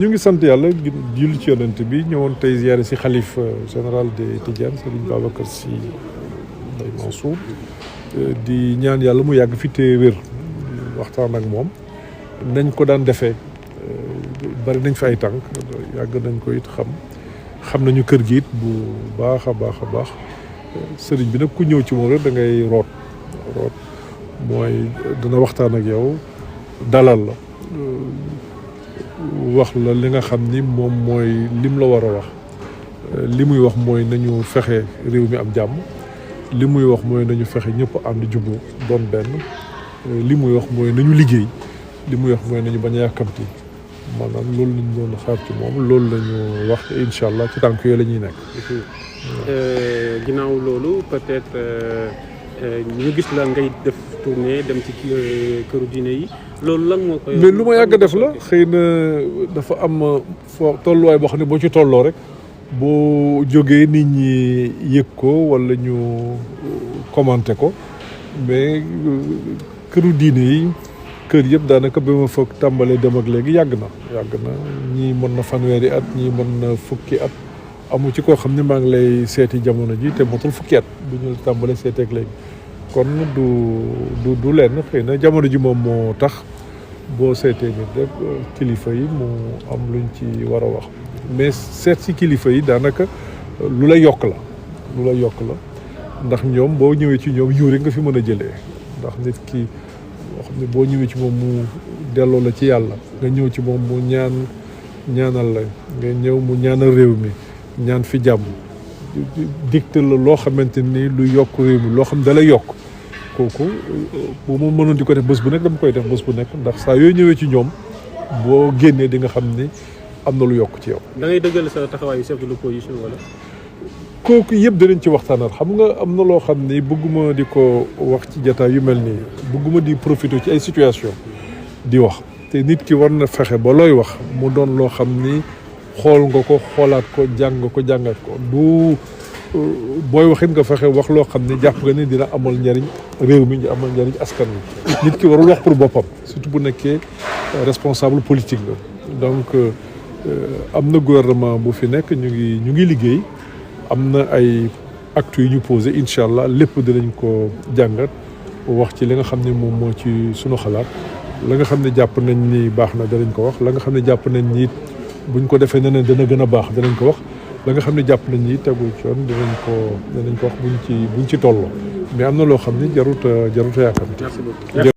ñu ngi sant yàlla julli ci yonent bi ñëwoon tey ziyaare si xalif général des Tidianes Serigne Babacar Sy Mbaye Mansour di ñaan yàlla mu yàgg fi te wér waxtaan ak moom nañ ko daan defee bari nañ fi ay tànk yàgg nañ ko it xam nañu kër gi it bu baax a baax sëriñ bi nag ku ñëw ci moom rek da ngay root mooy dana waxtaan ak yow dalal la wax la li nga xam ni moom mooy lim la war a wax li muy wax mooy nañu fexe réew mi am jàmm li muy wax mooy nañu fexe ñëpp ànd jubbu doon benn li muy wax mooy nañu liggéey li muy wax mooy nañu bañ a yàkkamti maanaam loolu lañ doon xaar ci moom loolu la ñu wax incha allah ci tànk yooyu la ñuy nekk. ginnaaw loolu peut-être ñu gis la ngay def tournée dem ci këru diine yi. loolu lan moo koy. mais lu ma yàgg def la xëy na dafa am foo tolluwaay boo xam ne boo ci tolloo rek boo jógee nit ñi yëg ko walla ñu commenté ko mais këru diine yi kër yëpp daanaka ba ma foog tàmbalee dem ak léegi yàgg na ñii mën na fanweeri at ñii mën na fukki at amu ci koo xam ne maa ngi lay seeti jamono ji te motul fukki at bu ñu tàmbalee seeti ak léegi. kon du lenn xëy na jamono ji moom moo tax boo seetee nit rek kilifa yi mu am luñ ci war a wax mais seet si kilifa yi daanaka lu la yokk la ndax ñoom boo ñëwee ci ñoom yiw rek nga fi mën a jëlee ndax nit ki boo xam ne boo ñëwee ci moom mu delloo la ci yàlla nga ñëw ci moom mu ñaanal la nga ñëw mu ñaanal réew mi ñaan fi jàmm dicte la loo xamante ni lu yokk réew mi loo xam ne da lay yokk kooku bu ma mënoon di ko def bés bu nekk dama koy def bés bu nekk ndax saa yooyu ñëwee ci ñoom boo génnee di nga xam ni am na lu yokk ci yow. da ngay dëggal sa taxawaayu chef de l'opposition wala. kooku yëpp dinañ ci waxtaanal xam nga am na loo xam ni bëgguma di ko wax ci jataay yu mel nii bëgguma di profiter ci ay situation di wax te nit ki war na fexe ba looy wax mu doon loo xam ni. xool nga ko xoolaat ko jàngat ko du booy waxit nga fexe wax loo xam ne jàpp nga ne dina amal njariñ réew mi amal njariñ askan wi nit ki warul wax pour boppam surtout bu nekkee responsable politique la donc am na gouvernement bu fi nekk ñu ngi liggéey am na ay actes yu ñu posé incha allah lépp dinañ ko jàngat wax ci li nga xam ne moom moo ci sunu xalaat la nga xam ne jàpp nañ ni baax na danañ ko wax la nga xam ne jàpp nañ ni buñ ko defee neneen dana gën a baax danañ ko wax la nga xam ne jàpp nañ ni tegul ci yoon danañ ko wax buñ ci tolloo mais am na loo xam ne jarut a yàkkamti.